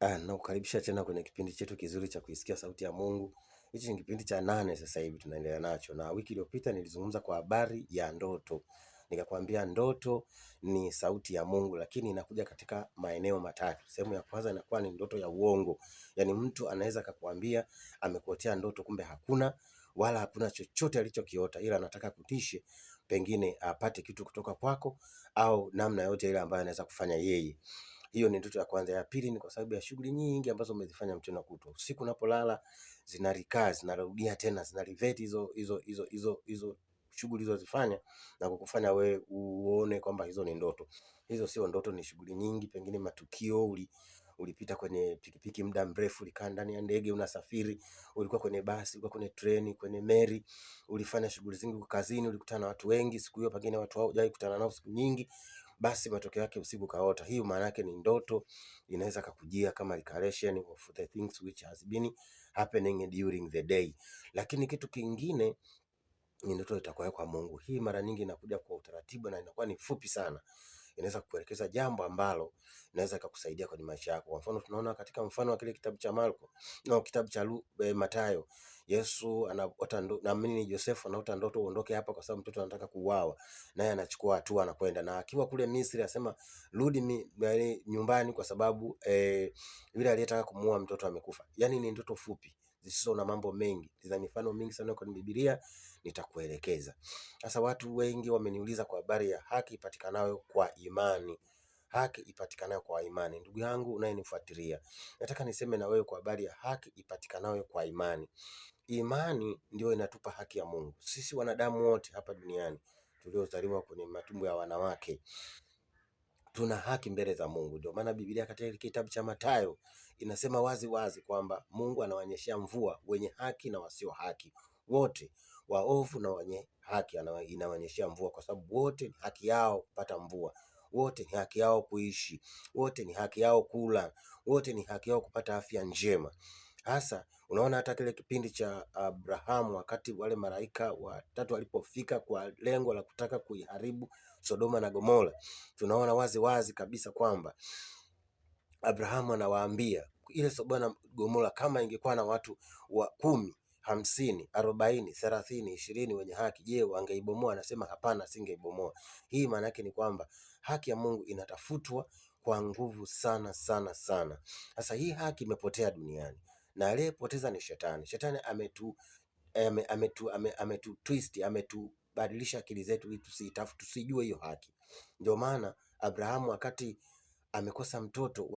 Nakukaribisha tena kwenye kipindi chetu kizuri cha kuisikia sauti ya Mungu. Hichi ni kipindi cha 8 sasa hivi tunaendelea nacho, na wiki iliyopita nilizungumza kwa habari ya ndoto. Nikakwambia ndoto ni sauti ya Mungu, lakini inakuja katika maeneo matatu. Sehemu ya kwanza inakuwa ni ndoto ya uongo, yaani mtu anaweza akakwambia amekuotea ndoto, kumbe hakuna wala hakuna chochote alichokiota, ila anataka kutishe, pengine apate kitu kutoka kwako au namna yote ile ambayo anaweza kufanya yeye. Hiyo ni ndoto ya kwanza. Ya pili ni kwa sababu ya shughuli nyingi ambazo umezifanya mchana kutwa. Usiku unapolala zinarikaa, zinarudia tena, zinariveti hizo hizo hizo hizo hizo shughuli ulizozifanya na kukufanya wewe uone kwamba hizo ni ndoto. Hizo sio ndoto, ni shughuli nyingi, pengine matukio ulipita kwenye pikipiki muda mrefu, ulikaa ndani ya ndege unasafiri, ulikuwa kwenye basi, ulikuwa kwenye treni, kwenye meli, ulifanya shughuli zingi kazini, ulikutana na watu wengi siku hiyo, pengine watu hao hujawahi kukutana nao siku nyingi, basi matokeo yake usiku kaota. Hiyo maana yake ni ndoto inaweza kakujia kama recreation of the things which has been happening during the day. Lakini kitu kingine ni ndoto itakuwa kwa Mungu. Hii mara nyingi inakuja kwa utaratibu na inakuwa ni fupi sana. Inaweza kukuelekeza jambo ambalo inaweza ikakusaidia kwenye maisha yako. Kwa mfano tunaona katika mfano wa kile kitabu cha Marko, no, kitabu cha Mathayo. Yesu anaota ndoto, naamini ni Josefu anaota ndoto, uondoke hapa kwa sababu mtoto anataka kuuawa. Naye anachukua hatua anakwenda, na akiwa kule Misri asema rudi nyumbani kwa sababu yule aliyetaka kumuua mtoto amekufa. Yaani ni ndoto fupi zisizo na mambo mengi, zina mifano mingi sana kwenye Biblia, nitakuelekeza. Sasa watu wengi wameniuliza kwa habari ya haki ipatikanayo kwa imani. Haki ipatikanayo kwa imani. Ndugu yangu unayenifuatilia, nataka niseme na wewe kwa habari ya haki ipatikanayo kwa imani. Imani ndio inatupa haki ya Mungu. Sisi wanadamu wote hapa duniani tuliozaliwa kwenye matumbo ya wanawake tuna haki mbele za Mungu. Ndio maana Biblia katika kitabu cha Mathayo inasema wazi wazi kwamba Mungu anawanyeshea mvua wenye haki na wasio haki, wote waovu na wenye haki inawanyeshea mvua, kwa sababu wote ni haki yao kupata mvua, wote ni haki yao kuishi, wote ni haki yao kula, wote ni haki yao kupata afya njema. Hasa unaona hata kile kipindi cha Abrahamu wakati wale malaika watatu walipofika kwa lengo la kutaka kuiharibu Sodoma na Gomora, tunaona wazi wazi kabisa kwamba Abrahamu anawaambia ile Sodoma na Gomora kama ingekuwa na watu wa 10, 50, 40, 30, 20 wenye haki, je, wangeibomoa? Anasema hapana, singeibomoa. Hii maana yake ni kwamba haki ya Mungu inatafutwa kwa nguvu sana sana sana. Sasa hii haki imepotea duniani na aliyepoteza ni shetani. Shetani ametu twist, ametubadilisha akili zetu ili tusijue hiyo haki. Ndio maana Abrahamu wakati amekosa mtoto